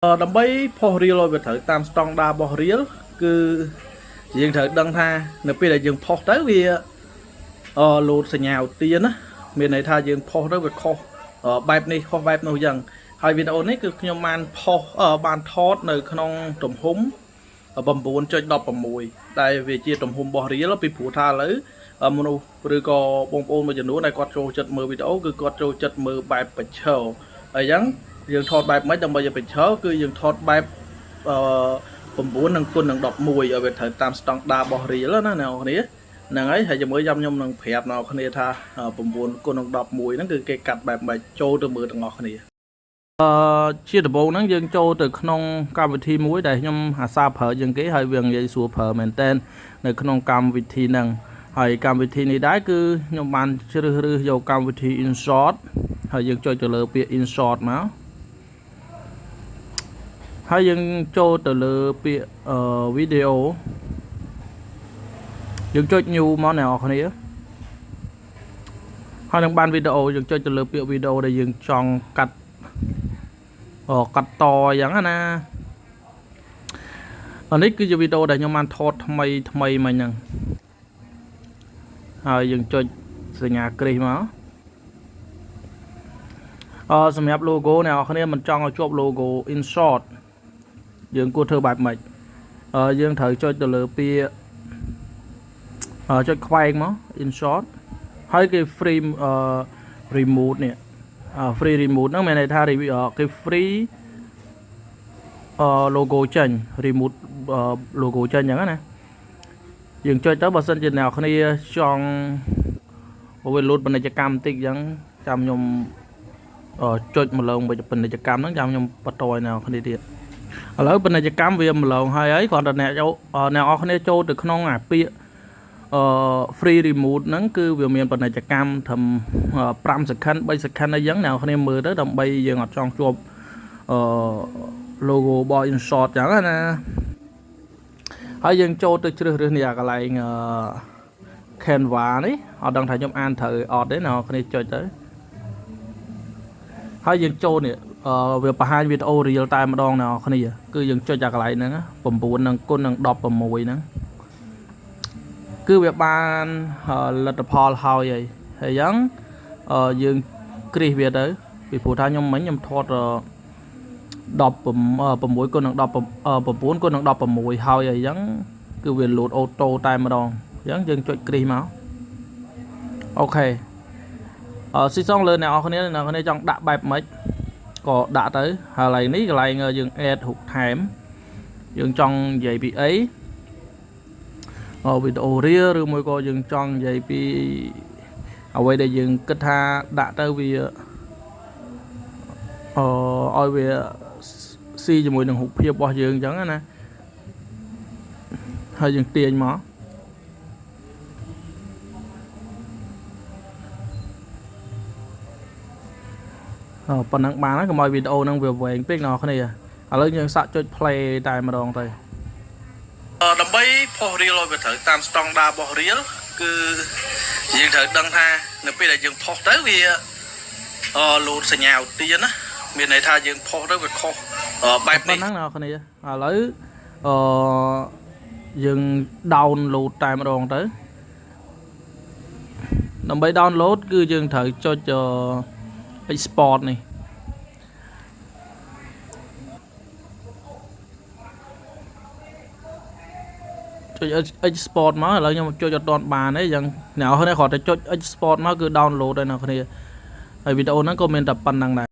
ដើម្បីផុស reel ឲ្យវាត្រូវតាមស្តង់ដាររបស់ reel គឺយើងត្រូវដឹងថានៅពេលដែលយើងផុសទៅវាអឺលោតសញ្ញាឧទានណាមានន័យថាយើងផុសទៅវាខុសបែបនេះខុសបែបនោះអញ្ចឹងហើយវីដេអូនេះគឺខ្ញុំបានផុសបានថតនៅក្នុងទំហំ9.16ដែលវាជាទំហំរបស់ reel ពីព្រោះថាឥឡូវមនុស្សឬក៏បងប្អូនមួយចំនួនដែលគាត់ចូលចិត្តមើលវីដេអូគឺគាត់ចូលចិត្តមើលបែបបញ្ឈរហើយអញ្ចឹងយើងថតបែបម៉េចដើម្បីឲ្យបញ្ឈរគឺយើងថតបែបអឺ9នឹងគុណនឹង11ឲ្យវាត្រូវតាមស្តង់ដាររបស់ reel ណាអ្នកនរគ្នាហ្នឹងហើយហើយជាមួយចាំខ្ញុំនឹងប្រាប់អ្នកនរគ្នាថា9គុណនឹង11ហ្នឹងគឺគេកាត់បែបម៉េចចូលទៅមើលទាំងអស់គ្នា អឺជាដំបូងហ្នឹងយើងចូលទៅក្នុងកម្មវិធីមួយដែលខ្ញុំអាសាប្រើជាងគេហើយវាងាយស្រួលប្រើមែនតើនៅក្នុងកម្មវិធីហ្នឹងហើយកម្មវិធីនេះដែរគឺខ្ញុំបានជ្រើសរើសយកកម្មវិធី InShot ហើយយើងចុចទៅលើពាក្យ InShot មកហើយយើងចូលទៅលើពាក្យអឺ video យើងចុច new មកអ្នកនរគ្នាហើយនឹងបានវីដេអូយើងចុចទៅលើពាក្យវីដេអូដែលយើងចង់កាត់ អូកាត់តអញ្ចឹងណាអានេះគឺជាវីដេអូដែលខ្ញុំបានថតថ្មីថ្មីមិញហ្នឹងហើយយើងចុចសញ្ញាគ្រីសមកអឺសម្រាប់ logo អ្នកនរគ្នាមិនចង់ឲ្យជាប់ logo InShot យើងគួរធ្វើបែបម៉េចអឺយើងត្រូវចុចទៅលើពាក្យអឺចុចខ្វែងមក InShot ហើយគេ free អឺ remove នេះ free remove ហ្នឹងមានន័យថាគេ free អឺ logo ចេញ remove logo ចេញអញ្ចឹងណាយើងចុចទៅបើសិនជាអ្នកគ្នាចង់វាលោតពាណិជ្ជកម្មបន្តិចអញ្ចឹងចាំខ្ញុំចុចម្លងពាណិជ្ជកម្មហ្នឹងចាំខ្ញុំបន្តឲ្យអ្នកគ្នាទៀតឥឡូវពាណិជ្ជកម្មវាម្លងហើយហើយគ្រាន់តែអ្នកចូលអ្នកនរគ្នាចូលទៅក្នុងអាពាក្យអឺ free remove ហ្នឹងគឺវាមានពាណិជ្ជកម្មត្រឹម5 second 3 second អីចឹងអ្នកនរគ្នាមើលទៅដើម្បីយើងអត់ចង់ជាប់អឺ logo របស់ InShot ចឹងណាហើយយើងចូលទៅជ្រើសរើសនេះអាកន្លែងអឺ Canva នេះអត់ដឹងថាខ្ញុំអានត្រូវអត់ទេអ្នកនរគ្នាចុចទៅហើយយើងចូលនេះអឺវាបង្ហាញវីដេអូ reel តែម្ដងអ្នកនរគ្នាគឺយើងចុចអាកន្លែងហ្នឹង9នឹងគុណនឹង16ហ្នឹងគឺវាបានលទ្ធផលហើយហើយហើយអញ្ចឹងយើងគ្រីសវាទៅពីព្រោះថាខ្ញុំមិញខ្ញុំថត16គុណនឹង19គុណនឹង16ហើយអញ្ចឹងគឺវាលោត auto តែម្ដងអញ្ចឹងយើងចុចគ្រីសមក OK អឺស៊ីសងលើអ្នកនរគ្នាអ្នកនរគ្នាចង់ដាក់បែបម៉េចក៏ដាក់ទៅហើយកន្លែងនេះកន្លែងយើង add រូបថែមយើងចង់និយាយពីអីវីដេអូ reel ឬមួយក៏យើងចង់និយាយពីអ្វីដែលយើងគិតថាដាក់ទៅវាអឺឲ្យវាស៊ីជាមួយនឹងរូបភាពរបស់យើងអញ្ចឹងណាហើយយើងទាញមកអឺប៉ុណ្ណឹងបានហើយកុំឲ្យវីដេអូហ្នឹងវាវែងពេកអ្នកគ្នាឥឡូវយើងសាក់ចុច play តែម្ដងទៅដើម្បីផុស reel ឲ្យវាត្រូវតាមស្តង់ដាររបស់ reel គឺយើងត្រូវដឹងថានៅពេលដែលយើងផុសទៅវាអឺលោតសញ្ញាឧទានណាមានន័យថាយើងផុសទៅវាខុសបែបនេះប៉ុណ្ណឹងអ្នកគ្នាឥឡូវអឺយើង download តែម្ដងទៅដើម្បី download គឺយើងត្រូវចុច export នេះចុច export មកឥឡូវខ្ញុំចុចអត់ទាន់បានទេអញ្ចឹងអ្នកនរគ្នាគ្រាន់តែចុច export មកគឺ download ហើយអ្នកគ្នាហើយវីដេអូហ្នឹងក៏មានតែប៉ុណ្្នឹងដែរ។